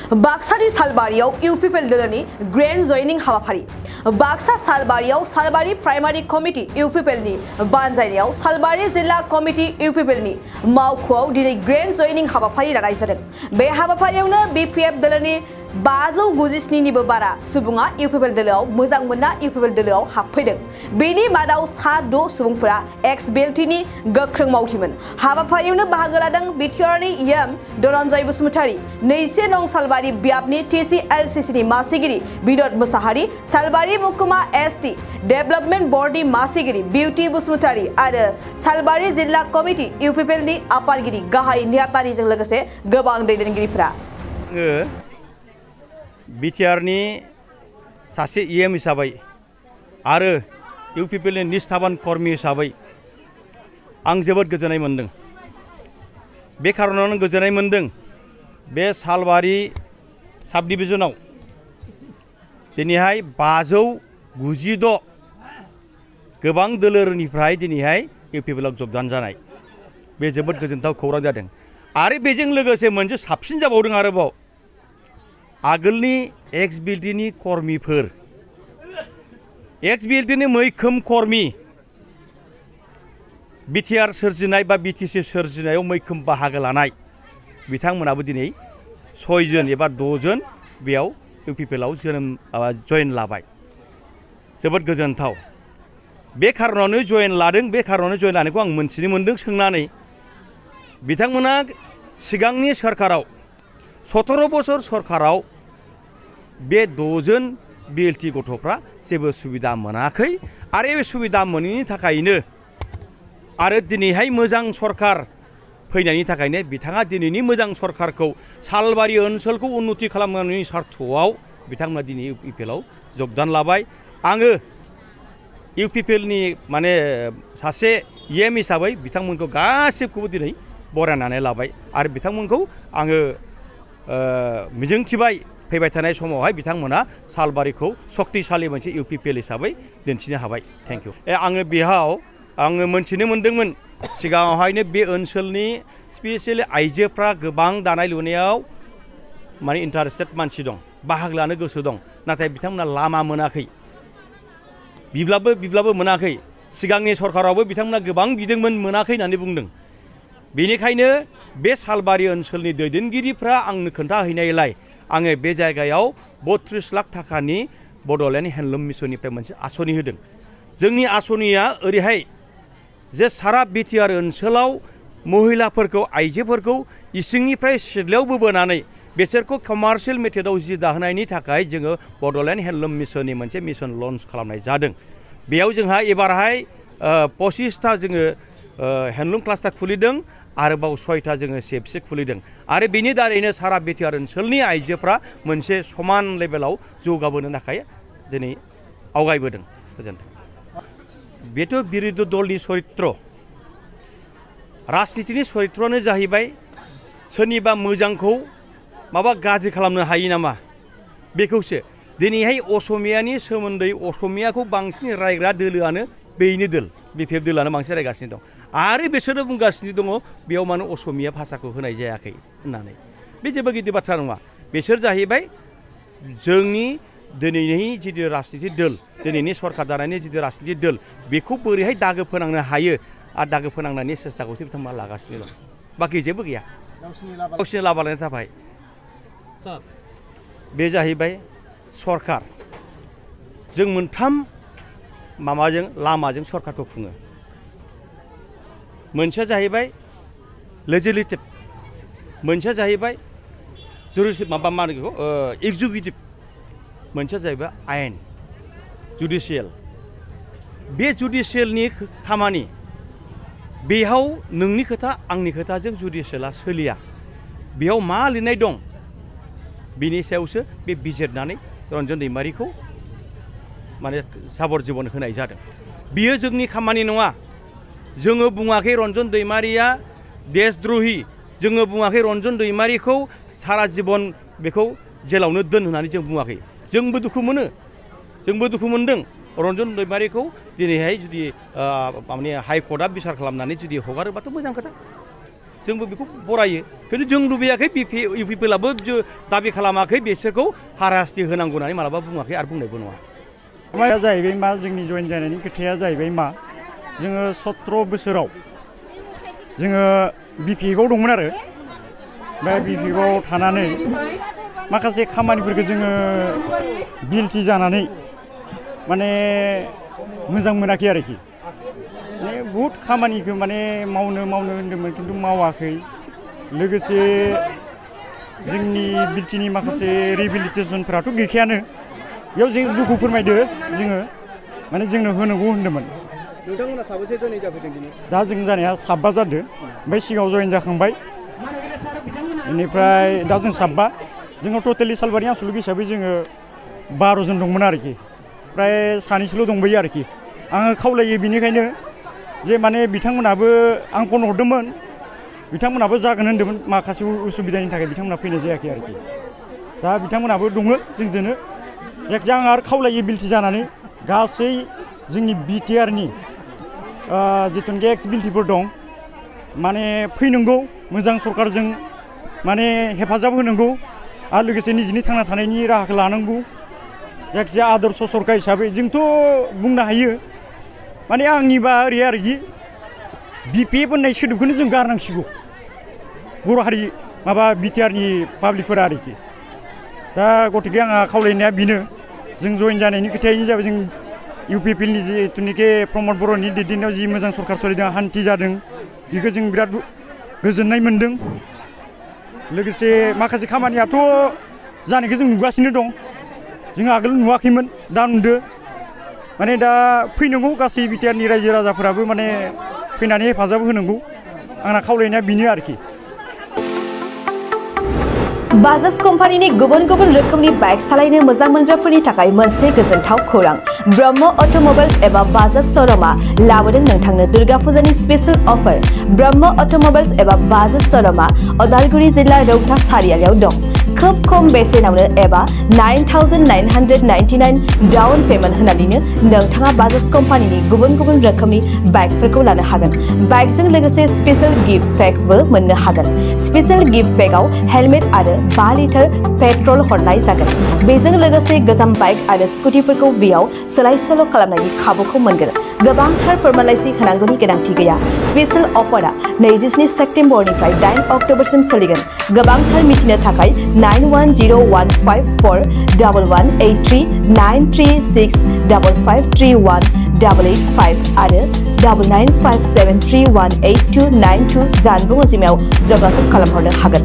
बाक्सानि सालबारियाव UPPL दोलोनि grand जयनिं हाबाफारि बाक्सा सालबारियाव सालबारि primary committee इउपिपिएलनि बानजायनायाव सालबारि जिल्ला कमिटि इउपिपिएलनि मावख'आव दिनै ग्रेन्ड जयनिं हाबाफारि लानाय जादों। बे हाबाफारियावनो बिपिएफ दोलोनि 597 निबो बारा सुबुङा इउपिपिएल दोलोआव मोजां मोनना इउपिपिएल दोलोआव हाबफैदों। बेनि मादाव 6 सुबुंफोरा एक्स बेल्टिनि गोख्रों मावथिमोन। हाबाफारियावनो बाहागो लादों बिटिआरनि एम धनन्जय बसुमतारी, 2 नं सालबारि ब्याबनि टिसिएलसिसिनि मासिगिरि बिनोद मुसाहारि, सालबारि महकुमा एसटि डेभेलपमेन्ट बर्डनि मासिगिरि बिउटि बसुमतारी आरो सालबारि जिल्ला कमिटि इउपिपिएलनि आफादगिरि गाहाय नेहाथारिजों लोगोसे गोबां दैदेनगिरिफोरा बिटिआरनि सासे एम हिसाबै आरो इउपिपिएलनि निष्ठाबान कर्मी हिसाबै आं जोबोद गोजोननाय मोनदों। बे खारनावनो गोजोननाय मोनदों बे सालबारि साब डिभिजनाव दिनैहाय 596 गोबां दोलोनिफ्राय दिनैहाय इउपिपिएलआव जगदान जानाय बे जोबोद गोजोनथाव खौरां जादों। आरो बेजों लोगोसे मोनसे साबसिन जाबावदों आरोबाव आगोलनि एक्स बिएलटिनि कर्मीफोर एक्स बिएलटिनि मैखोम कर्मी बिटिआर सोरजिनाय बा बिटिसि सोरजिनायाव मैखोम बाहागो लानाय बिथांमोनाबो दिनै 6 जन एबा 6 जन बेयाव इउपिपिएलआव जयेन लाबाय। जोबोद गोजोनथाव। बे खारनावनो जयेन लादों। बे खारनावनो जयेन लानायखौ आं मोनथिनो मोनदों सोंनानै बिथांमोना सिगांनि सरकाराव 17 बोसोर सरकाराव बे 6 जन बिएलटि गथ'फ्रा जेबो सुबिदा मोनाखै आरो बे सुबिदा मोनैनि थाखायनो आरो दिनैहाय मोजां सरकार फैनायनि थाखायनो बिथाङा दिनैनि मोजां सरकारखौ सालबारि ओनसोलखौ उन्नति खालामनायनि सार्थआव बिथांमोना दिनै इउपिपिएलआव जगदान लाबाय। आङो इउपिपिएलनि माने सासे एम हिसाबै बिथांमोनखौ गासिबखौबो दिनै बरायनानै लाबाय आरो बिथांमोनखौ आङो मिजिंथिबाय फैबाय थानाय समावहाय बिथांमोना सालबारिखौ शक्तिशाली मोनसे इउपिपिएल हिसाबै दिन्थिनो हाबाय। Thank you. आङो बेयाव आङो मोनथिनो मोनदोंमोन सिगाङावहायनो बे ओनसोलनि स्पेसियेलि आइजोफ्रा गोबां दानाय लुनायाव माने इन्टारेस्टेड मानसि दं, बाहागो लानो गोसो दं, नाथाय बिथांमोना लामा मोनाखै, बिब्लाबो मोनाखै। सिगांनि सरकारावबो बिथांमोना गोबां बिदोंमोन, मोनाखै होननानै बुंदों। बेनिखायनो बे सालबारि ओनसोलनि दैदेनगिरिफ्रा आंनो खोन्थाहैनायलाय आङो बे जायगायाव 32 लाख थाखानि बड'लेण्ड हेन्डलुम मिसननिफ्राय मोनसे आसनि होदों। जोंनि आसनिया ओरैहाय जे सारा बिटिआर ओनसोलाव महिलाफोरखौ आइजोफोरखौ इसिंनिफ्राय सिथ्लायाव बोबोनानै बिसोरखौ कमार्शियेल मेथडआव जि दाहोनायनि थाखाय जोङो बड'लेण्ड हेन्डलुम मिसननि मोनसे मिसन लन्च खालामनाय जादों। बेयाव जोंहा एबारहाय 25टा जोङो हेन्डलुम क्लास्टार खुलिदों, आरोबाव 6टा जोङो सिएफसि खुलिदों आरो बेनि दारैनो सारा बिटिआर ओनसोलनि आइजोफ्रा मोनसे समान लेभेलाव जौगाबोनो थाखाय दिनै आवगायबोदों। गोजोन्थों। बेथ' बिरोधी दलनि चरित्र, राजनितिनि चरित्रआनो जाहैबाय सोरनिबा मोजांखौ माबा गाज्रि खालामनो हायो नामा बेखौसो। दिनैहाय असमियानि सोमोन्दै असमियाखौ बांसिन रायग्रा दोलोआनो बेनो दोल, बिपिएफ दोलानो बांसिन रायगासिनो दं आरो बिसोरो बुंगासिनो दङ बेयाव मानो असमिया भाषाखौ होनाय जायाखै होननानै। बे जेबो गिदिर बाथ्रा नङा। बिसोर जाहैबाय जोंनि दिनैनि जिथु राजनिति दोल, दिनैनि सरकार दानायनि जिथु राजनिति दोल, बेखौ बोरैहाय दागो फोनांनो हायो आरो दागो फोनांनायनि सेस्टाखौसो बिथांमोना लागासिनो दं। बाखि जेबो गैया। गावसिनि लाबा लानो थाखाय बे जाहैबाय सरकार। जों मोनथाम माबाजों लामाजों सरकारखौ खुङो। मोनसेया जाहैबाय लेजिस्लेटिभ, मोनसेया जाहैबाय एक्जिकिउटिभ, मोनसेया जाहैबाय आयेन जुडिसियेल। बे जुडिसियेलनि खामानि बेयाव नोंनि खोथा आंनि खोथाजों जुडिसियेला सोलिया। बेयाव मा लिरनाय दं बिनि सायावसो बे बिजिरनानै रन्जन दैमारिखौ माने जाबर जिबन होनाय जादों। बियो जोंनि खामानि नङा। जोङो बुङाखै रन्जन दैमारिया देशद्रहि, जोङो बुङाखै रन्जन दैमारिखौ सारा जिबन बेखौ जेलावनो दोन होननानै जों बुङाखै। जोंबो दुखु मोनो, जोंबो दुखु मोनदों। रन्जन दैमारिखौ दिनैहाय जुदि माने हाइकर्टआ बिसार खालामनानै जुदि हगारोबाथ' मोजां खोथा। जोंबो बेखौ बरायो खिन्थु जों लुबैयाखै इउपिपिएलाबो दाबि खालामाखै बिसोरखौ हाराहास्ति होनांगौ होननानै मालाबा बुङाखै आरो बुंनायबो नङा। माया जाहैबाय मा जोंनि जयेन जानायनि खोथाया जाहैबाय मा जोङो 17 बोसोराव जोङो बिपिएफआव दंमोन आरो बे बिपिएफआव थानानै माखासे खामानिफोरखौ जोङो बिलथि जानानै माने मोजां मोनाखै आरोखि माने बहुद खामानिखौ माने मावनो होन्दोंमोन खिन्थु मावाखै लोगोसे जोंनि बिलथिनि माखासे रिहेबिलिटेसनफोराथ' गैखायानो बेयाव जों दुखु फोरमायदो जोङो माने जोंनो होनांगौ होन्दोंमोन। नोंथांमोना साबेसे जयेन जाफैदों दिनै? दा जों जानाया 7 जादों ओमफ्राय सिगाङाव जयेन जाखांबाय बेनिफ्राय दा जों 7 जोङो टटेलि सालबारि आनसलिक हिसाबै जोङो 12 जन दंमोन आरोखि फ्राय सानैसोल' दंबोयो आरोखि आङो खावलायो बेनिखायनो जे माने बिथांमोनाबो आं फन हरदोंमोन बिथांमोनाबो जागोन होन्दोंमोन माखासे उसुबिदानि थाखाय बिथांमोना फैनाय जायाखै आरोखि दा बिथांमोनाबो दङ जोंजोंनो जायखिजाया आं आरो खावलायो बिलथि जानानै गासै जोंनि बिटिआरनि जिथुनाखि एक्स बिलथिफोर दं माने फैनांगौ मोजां सरकारजों माने हेफाजाब होनांगौ आरो लोगोसे निजिनि थांना थानायनि राहाखौ लानांगौ जायखिजाया आदर्श सरकार हिसाबै जोंथ' बुंनो हायो माने आंनिबा ओरै आरोखि बिपिएफ होननाय सोदोबखौनो जों गारनांसिगौ बर' हारि माबा बिटिआरनि पाब्लिकफोरा आरोखि दा गतिके आंहा खावलायनाया बेनो जों जयेन जानायनि खोथायानो जाबाय जों इउपिपिएलनि जिथुनाखि प्रमद बर'नि दैदेननायाव जि मोजां सरकार सोलिदों हान्थि जादों बेखौ जों बिराद गोजोननाय मोन्दों लोगोसे माखासे खामानियाथ' जानायखौ जों नुगासिनो दं जों आगोल नुवाखैमोन दा नुदो माने दा फैनांगौ गासै बिटिआरनि रायजो राजाफोराबो माने फैनानै हेफाजाब होनांगौ आंना खावलायनाया बेनो आरोखि। बाजाज कम्पानिनि गुबुन गुबुन रोखोमनि बाइक सालायनो मोजां मोनग्राफोरनि थाखाय मोनसे गोजोनथाव खौरां ब्रह्म अट'मबाइल्स एबा बाजाज श'रुमआ लाबोदों नोंथांनो दुर्गा फुजानि स्पेशल अफार ब्रह्म अट'मबाइल्स एबा बाजाज श'रुमआ उदालगुरि जिल्ला रौता सारियालियाव दं खोब खम बेसेनावनो एबा 9,999 डाउन पेमेन्ट होनानैनो नोंथाङा बाजाज कम्पानिनि गुबुन गुबुन रोखोमनि बाइकफोरखौ लानो हागोन बाइकजों लोगोसे स्पेशल गिफ्ट पेकबो मोननो हागोन स्पेशल गिफ्ट पेकआव हेलमेट आरो 5 लिटार पेट्रल हरनाय जागोन बेजों लोगोसे गोजाम बाइक आरो स्कुटिफोरखौ बेयाव सोलाय सोल' खालामनायनि खाबुखौ मोनगोन गोबांथार फोरमानलाइसि होनांगौनि गोनांथि गैया स्पेशल अफारा 27 सेप्तेम्बरनिफ्राय 8 अक्ट'बरसिम सोलिगोन गोबांथार मिथिनो थाखाय 9101541183 936553185 आरो 9957318292 जानबुं अनजिमायाव जगाजग खालामहरनो हागोन।